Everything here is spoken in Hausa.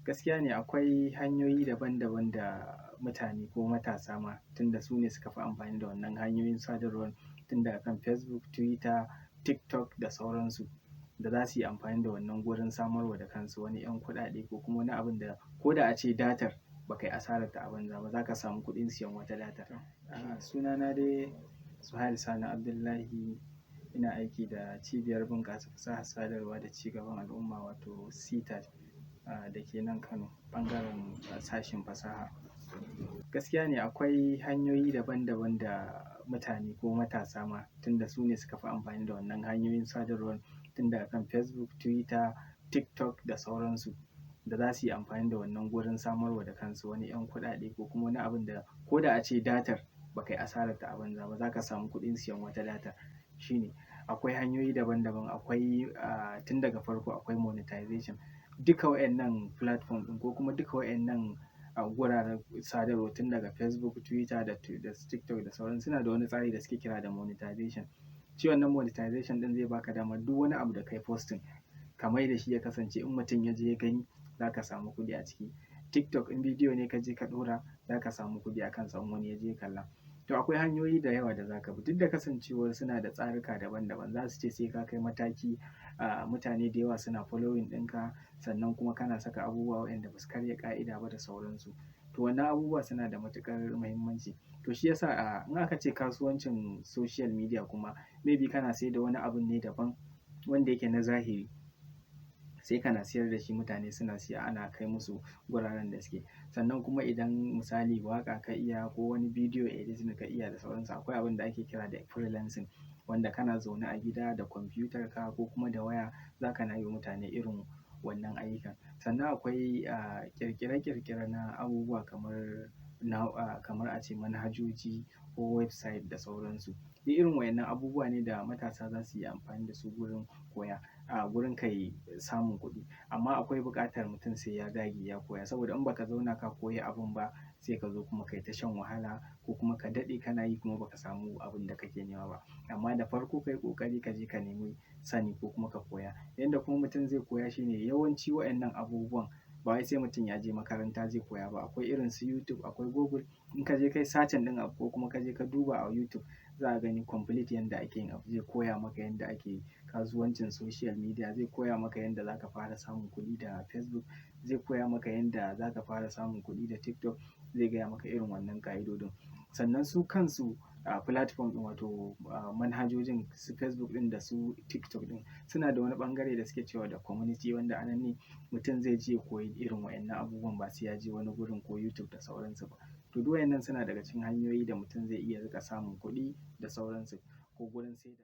Gaskiya ne akwai hanyoyi daban-daban da mutane ko matasa ma tunda su ne suka fi amfani da wannan hanyoyin sadarwar tun daga kan Facebook, Twitter, TikTok da sauransu da za su yi amfani da wannan gurin samarwa da kansu wani 'yan kuɗaɗe ko kuma wani abun da ko da ace datar ba kai asararta a banza ba, za ka samu kuɗin siyan wata datar. Sunana dai Suhail Sani Abdullahi. Ina aiki da Cibiyar Bunƙasa Fasahar Sadarwa da Cigaban Al'umma, wato CTAD, da ke nan Kano, ɓangaren sashen fasaha. Gaskiya ne akwai hanyoyi daban-daban da mutane ko matasa ma tunda su ne suka fi amfani da wannan hanyoyin sadarwar tun daga kan Facebook, Twitter, TikTok da sauransu da za su yi amfani da wannan gurin samarwa da kansu wani 'yan kuɗaɗe ko kuma wani abun da ko da ace datar ba kai asararta a banza ba, za ka samu kuɗin siyan wata datar. Shine akwai hanyoyi daban-daban, akwai tun daga farko akwai monetization. Duka waɗannan platform ɗin ko kuma duka waɗannan guraren sadarwa tun daga Facebook, Twitter da TikTok da sauransu suna da wani tsari da suke kira da monetization. Shi wannan monetization ɗin zai baka damar duk wani abu da kai posting ka mai da shi ya kasance in mutum ya je ya gani, za ka samu kuɗi a ciki. TikTok, in bidiyo ne ka je ka ɗora, za ka samu kuɗi a kansa in wani ya je ya kalla. To, akwai hanyoyi da yawa da za ka bi, duk da kasancewar suna da tsarika daban-daban. Za su ce sai ka kai mataki mutane da yawa suna following ɗinka, sannan kuma kana saka abubuwa waɗanda ba su karya ƙa'ida ba da sauransu. To, wannan abubuwa suna da matuƙar muhimmanci. To, shi yasa in aka ce kasuwancin social media kuma, maybe kana sayar da wani abun ne daban wanda yake na zahiri, sai kana siyar da shi, mutane suna siya, ana kai musu guraren da suke. Sannan kuma idan misali waƙa ka iya ko wani bidiyo editing ka iya da sauransu, akwai abin da ake kira da freelancing, wanda kana zaune a gida da kwamfutar ka ko kuma da waya, za ka na yi wa mutane irin wannan ayyukan. Sannan akwai ƙirƙire-ƙirƙire na abubuwa kamar a ce manhajoji ko website da sauransu. Duk irin waɗannan abubuwa ne da matasa za su iya amfani da su gurin koya, a gurin kai samun kuɗi. Amma akwai buƙatar mutum sai ya dage ya koya, saboda in baka zauna ka koyi abun ba, sai ka zo kuma kai ta shan wahala ko kuma ka daɗe kana yi kuma baka samu abin da kake nema ba. Amma da farko ka yi ƙoƙari ka je ka nemi sani ko kuma ka koya. Yanda kuma mutum zai koya shine, yawanci waɗannan abubuwan ba wai sai mutum ya je makaranta zai koya ba. Akwai irin su YouTube, akwai Google. In ka je kai searching ɗin abu ko kuma ka je ka duba a YouTube, za ka gani complete yanda ake yin abu. Zai koya maka yanda ake kasuwancin social media, zai koya maka yanda za ka fara samun kuɗi da Facebook, zai koya maka yanda za ka fara samun kuɗi da TikTok, zai gaya maka irin wannan ƙa'idodin. Sannan su kansu platform ɗin, wato manhajojin su Facebook ɗin da su TikTok ɗin, suna da wani ɓangare da suke cewa da community, wanda a nan ne mutum zai je ya koyi irin waɗannan abubuwan, ba sai ya je wani gurin ko YouTube da sauransu ba. To, duk waɗannan suna daga cikin hanyoyi da mutum zai iya riƙa samun kuɗi da sauransu ko gurin saida.